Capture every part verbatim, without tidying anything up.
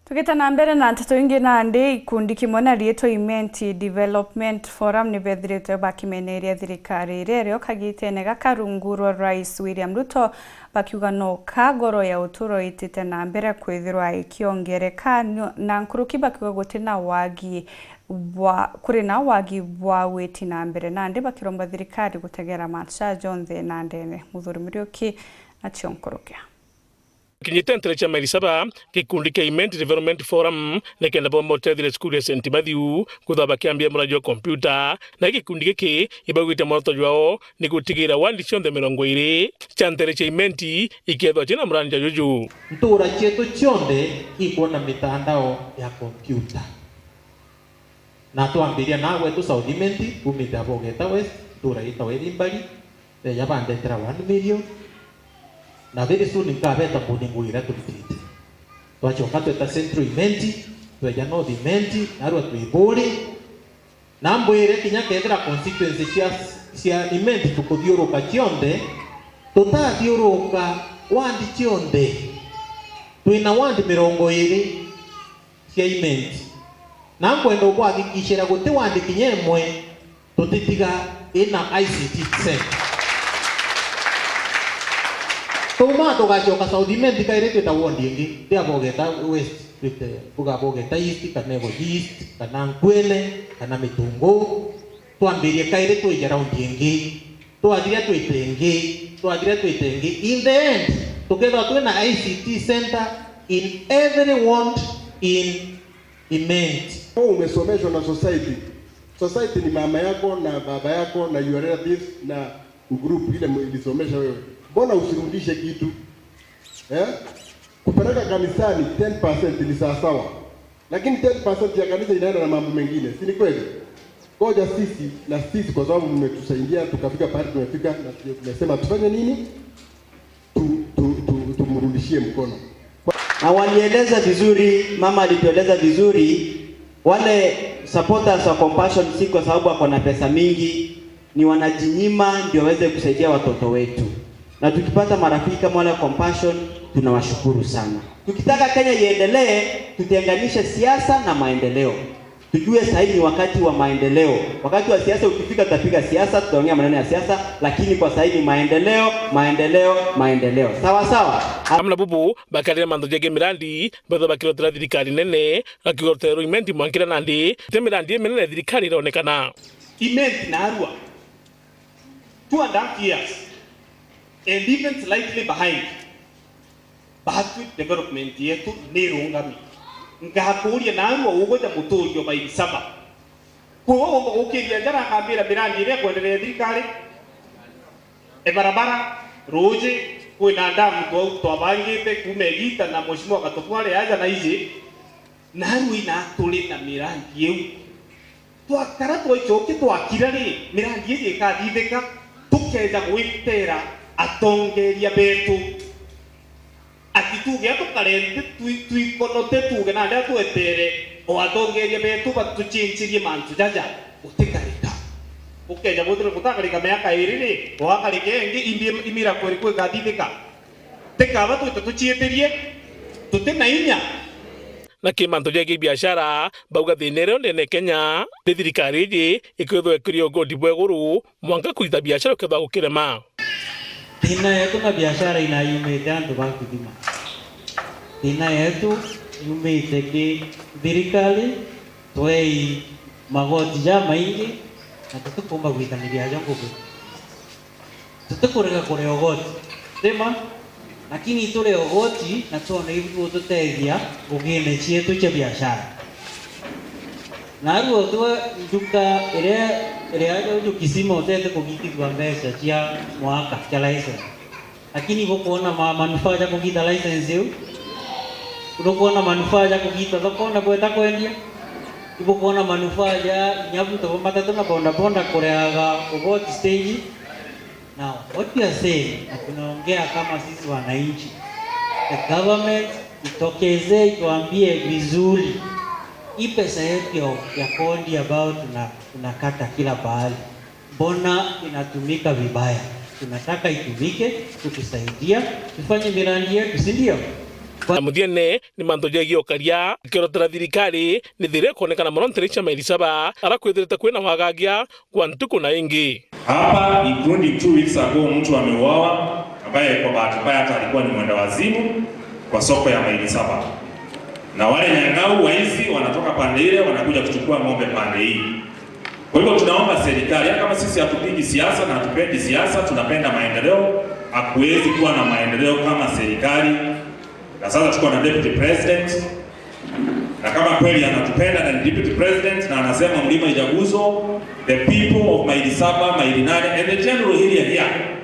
Tugite na mbere na nteto ingi, nandi gikundi kimwe na riitwa Imenti Development Forum ni bethiritwe bakimeneria thirikari iria irio kagitene gaka rungu rwa Rais William Ruto, bakiuga no ka goro ya uturo itite na mbere kwithirwa ikiongereka, ni-, na nkuruki bakiuga guti na wagi bwa, kuri na wagi bwa witi na mbere, nandi bakiromba thirikari gutegera mantu jaja jonthe na ndene. Muthuri Muriuki nacio nkurukia. Kinyite ntere cia maili saba, gikundi kia Imenti Development Forum nikenda bomba utethire cukuru ya Saint Matthew, kwithirwa bakiambia murandi jwa kompyuta, na gikundi giki ibaugite mworoto jwao ni gutigira wandi cionthe mirongo iiri cia ntere cia Imenti ikethirwa ciina murandi jwa juju. Ntuura cietu cionthe ikwona mitandao ya kompyuta. Na twambiria na gwetu South Imenti, kumite abo Geta West, ntuura yitagwa Irimbari, beja bandetera one million, na very soon nkabeta mbuni ngugi iria turutite. Twacoka tweta Central Imenti, tweja North Imenti, narua twi Buuri. Na mbwire kinya kethira constituency cia, cia Imenti tukuthiuruka cionthe, tutathiuruka wandi cionthe. Twina wandi mirongo iiri cia Imenti. Na nkwenda ukwakikishira guti wandi kinya imwe tutitiga ina I C T center. Tuuma tugacoka South Imenti kairi twita ward ingi, ti abo Geta West, twite, mbuga abo Geta East, kana Igoji East, kana Nkuene, kana Mitungu. Twambirie kairi twije raundi ingi. Twathira twite ingi, twathira twite ingi. In the end, tukethirwa twina I C T center in every ward in Imenti. Umesomeshwa na society. Society ni mama yako na baba yako na your relatives na group ile mwe-, ilisomesha wewe. Mbona usirudishe kitu? Eh? Kupeleka kanisani ten percent ni sawasawa. Lakini ten percent ya kanisa inaenda na mambo mengine, si ni kweli? Ngoja sisi na sisi, kwa sababu mmetusaidia tukafika pahali tumefika, na tumesema tufanye nini? Tu, tu, tu, tumrudishie mkono. Na walieleza vizuri, mama alitueleza vizuri, wale supporters wa Compassion si kwa sababu wako na pesa mingi, ni wanajinyima ndio waweze kusaidia watoto wetu. Na tukipata marafiki kama wale wa Compassion, tunawashukuru sana. Tukitaka Kenya iendelee, tutenganishe siasa na maendeleo. Tujue sahii ni wakati wa maendeleo. Wakati wa siasa ukifika, tutapiga siasa, tutaongea maneno ya siasa, lakini kwa sahii ni maendeleo, maendeleo, maendeleo. Sawa sawa? Amwe na bubu bakarire mantu jegie mirandi, betha bakirotera thirikari nene, gakiuga rutere rwa Imenti mwankira nandi, ti mirandi iminene thirikari ironekana. Imenti na Arua, two and a half years, and even slightly behind. Batwi development yetu ni irungami. Ngakuuria narua uguja mutuurio by saba. Kwi ugomba gukiria njara akambira mirandi iria ikwenderea thirikari, e barabara, ruuji, kwina ndamu twa-, twabangite kuuma igita na Mheshimiwa Gatutware aja na iji, narua ina turi na mirandi iu. Twakara twaicokia twakira ri, mirandi iji ikathithika, tukeja gwitera atongeria betu. Ati tuge atukare nthi twi-, twikonote tuge nandi atwetere o atongeria betu batucinchirie mantu jaja, gutikarika. Ukeja gwithirwa gutakarika miaka iri ri, gwakarika ingi, imbi-, imira kweri kwikathithika. Tikaba twite tuciitirie, tuti na inya. Na ki mantu jegie biashara, bauga thina iria ndene Kenya, ni thirikari iji ikwithirwa ikiria ugoti bwa iguru, mwanka kurita biashara ukethirwa gukirema. Thina yetu na biashara inayumite antu ba kuthima. Thina yetu yumite ki thirikari, twei magoti jamaingi, na tutikumba gwitaniria ajo ngugi. Tutikurega kuria ugoti, ti ma? Lakini turia ugoti na twone ibu bututethia ngugine cietu cia biashara. Narua utwe nduka iria, iria uju kisima utete kugitithua mbeca cia mwaka cia license. Lakini ibukwona ma-, manufaa ja kugita license iu? Ibukwona manufaa ja kugita thokone bweta kwendia? Ibukwona manufaa ja inya antu ba matatu na bodaboda kureaga ugoti stage? Now, what we are saying, na tunaongea kama sisi wananchi, the government itokeze ituambie vizuri, hii pesa yetu ya, ya kodi ambayo tuna-, tunakata kila pahali, mbona inatumika vibaya? Tunataka itumike kutusaidia tufanye miradi yetu, si ndio? Na muthiene ni mantu jegie ukaria, akirotera thirikari ni thira ikonekana mono ntere cia Maili Saba, ara kwithirite kwina wagagia kwa ntuku na ingi. Hapa, including two weeks ago, mtu ameuawa ambaye kwa bahati mbaya hata alikuwa ni mwenda wazimu kwa soko ya Maili Saba, na wale nyang'au waizi wanatoka pande ile wanakuja kuchukua ng'ombe pande hii. Kwa hivyo tunaomba serikali, hata kama sisi hatupigi siasa na hatupendi siasa, tunapenda maendeleo. Hakuwezi kuwa na maendeleo kama serikali, na sasa tuko na deputy president, na kama kweli anatupenda na ni deputy president na anasema mlima ijaguzwa, the people of Maili Saba, Maili Nane and the general area here,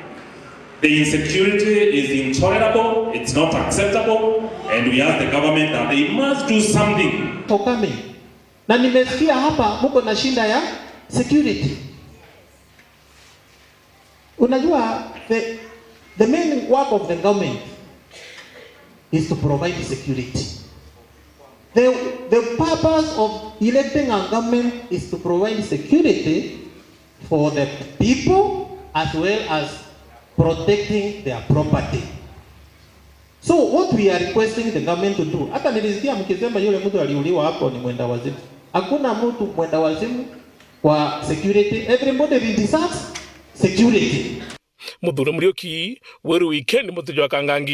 the insecurity is intolerable, it's not acceptable, and we ask the government that they must do something. Ukame. Na nimesikia hapa mko na shida ya security. Unajua, the, the main work of the government is to provide security. The, the purpose of electing a government is to provide security for the people as well as protecting their property. So what we are requesting the government to do, hata nilisikia mkisema yule mtu aliuliwa hapo ni mwenda wazimu. Hakuna mtu mwenda wazimu kwa security. Everybody deserves security. Muthure Muriuki, Weru Weekend, Mutuju wa Kangangi.